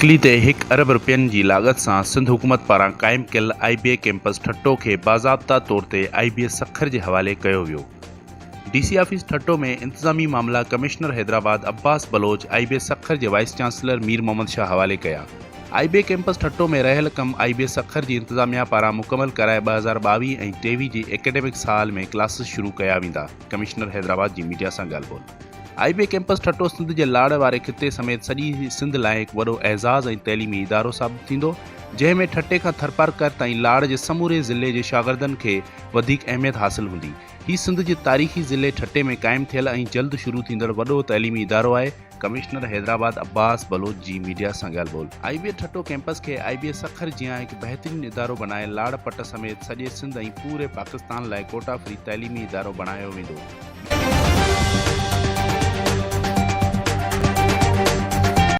مڪلي تي هڪ ارب رپين جي لاڳت سان سنڌ حڪومت پاران قائم ڪيل آء بي اي ڪئمپس ٺٽو کي باضابطا طور تي آء بي اي سکر جي حوالي ڪيو ويو. ڊي سي آفيس ٺٽو ۾ انتظامي معاملا commissioner Hyderabad Abbas Baloch I B A Sukkur جي وائيس چانسلر مير محمد شاهه حوالي ڪيا. آء بي اي ڪئمپس ٺٽو ۾ رهيل ڪم آء بي اي سکر جي انتظاميا پاران مڪمل ڪرائي 2022 ۽ 23 جي اڪيڊمڪ سال ۾ ڪلاسز شروع ڪيا ويندا، ڪمشنر حيدرآباد جي ميڊيا سان ڳالهه ٻولهه. آء بي ڪئمپس ٺٽو سنڌ جي لاڙ واري خطي سميت سڄي سنڌ لاء هڪ وڏو اعزاز ۽ تعليمي ادارو ثابت ٿيندو، جنهن ۾ ٺٽي کان ٿرپارڪر تائين لاڙ جي سموري ضلعي جي شاگردن کي وڌيڪ اهميت حاصل هوندي. هي سنڌ جي تاريخي ضلعي ٺٽي ۾ قائم ٿيل ۽ جلد شروع ٿيندڙ وڏو تعليمي ادارو آهي، ڪمشنر حيدرآباد عباس بلوچ جي ميڊيا سان ڳالهه ٻولهه. آء بي اي ٺٽو ڪئمپس کي آء بي اي سکر جيان هڪ بهترين ادارو بڻائي لاڙ پٽ سميت سڄي سنڌ ۽ پوري پاڪستان لاء ڪوٽا فري تعليمي ادارو بڻايو ويندو.